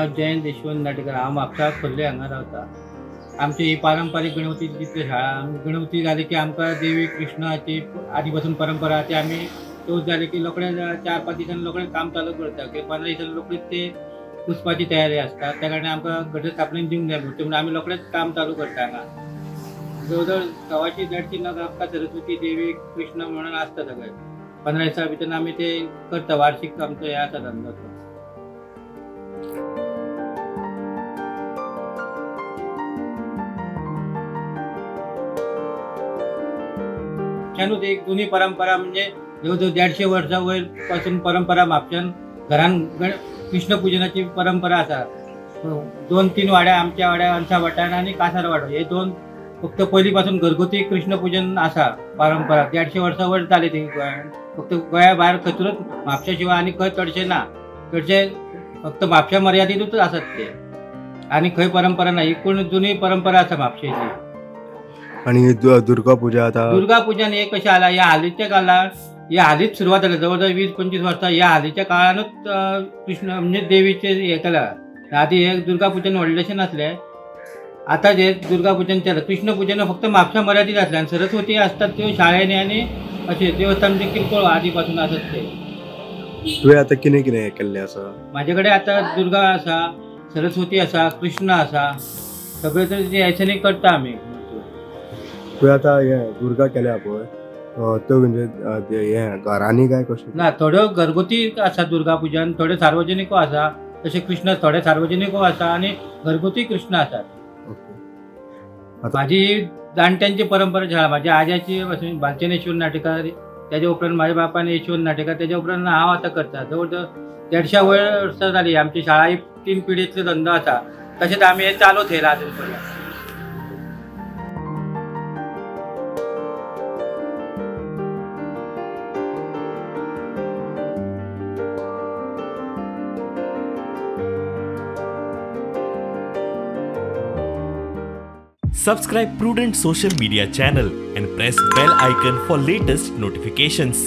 नांव जयंत यशवंत नाटेकर. हांव म्हापसा खोर्ले हांगा रावता. आमची ही पारंपारीक गणपती जितली शाळा गणपती जाली की आमकां देवी कृष्णाची आदी पासून परंपरा ती आमी चवथ जाली की रोखडे 4-5 दिसांनी रोखडे काम चालू करता. की 15 दिसांनी रोखडीच ते पुजपाची तयारी आसता. त्या कारणान आमकां घटस्थापनेन दिवंक जाय म्हणून आमी रोखडेच काम चालू करता. हांगा जवळ जवळ 125-150 नग आमकां सरस्वती देवी कृष्ण म्हणून आसता सगळे. 15 दिसां भितर आमी ते करता. वार्षिक आमचो हे आसा धंदो. म्हापशानूच एक जुनी परंपरा म्हणजे जवळ जवळ 150 वर्सां वयर पासून परंपरा म्हापशान घरान कृष्ण पुजनाची परंपरा आसा. 2-3 वाड्या आमच्या वाड्या अंसा वाठार आनी कासार वाडो हे 2 फक्त पयलीं पासून घरगुती कृष्ण पुजन आसा परंपरा. 150 वर्सां वयर जाली ती गोंयांत. फक्त गोंया भायर खंयसरूच म्हापशा शिवाय आनी खंय चडशें ना. चडशे फक्त म्हापशा मर्यादितूच आसात ते आनी खंय परंपरा ना. ही पूण जुनी परंपरा आसा म्हापशेची. आणि दुर्गा पूजा आता दुर्गा पूजा हे कशें आला ह्या हालींच्या काळार ह्या हालींच सुरवात जाली. जवळ जवळ 20-25 वर्सां ह्या हालींच्या काळानूच कृष्ण म्हणजे देवीचे हे केला. आदी हे दुर्गा पूजन व्हडलेशें नासलें. आतां जे दुर्गा पूजन केलां. कृष्ण पूजन फक्त म्हापशा मर्यादीत आसलें आनी सरस्वती आसतात त्यो शाळेंनी आनी अशें देवस्थान म्हणजे किरकोळ आदी पासून आसत ते. तुवें आतां कितें कितें केल्लें आसा? म्हाजे कडेन आतां दुर्गा आसा, सरस्वती आसा, कृष्ण आसा, सगळे तरेचे हेच्यानी करता आमी. तुवें आतां हे दुर्गा केल्या पळय त्यो म्हणजे हे घरांनी काय कशें ना? थोड्यो घरगुती आसा दुर्गा पूजन, थोड्यो सार्वजनिकूय आसा. तशें कृष्ण थोडे सार्वजनिकूय आसा आनी घरगुती कृष्ण आसात. म्हाजी जाणट्यांची परंपरा शाळा. म्हाज्या आज्याची भालचंद्र यशवंत नाटेकर, तेज्या उपरांत म्हाज्या बापान यशवंत नाटेकर, तेज्या उपरांत हांव आतां करता. जवळ जवळ 150 वयर वर्सां जाली आमची शाळा. ही 3 पिळगेंतलो धंदो आसा. तशेंच आमी हे चालू थेयला आजून पर्यंत. Subscribe Prudent Social Media channel and press bell icon for latest notifications.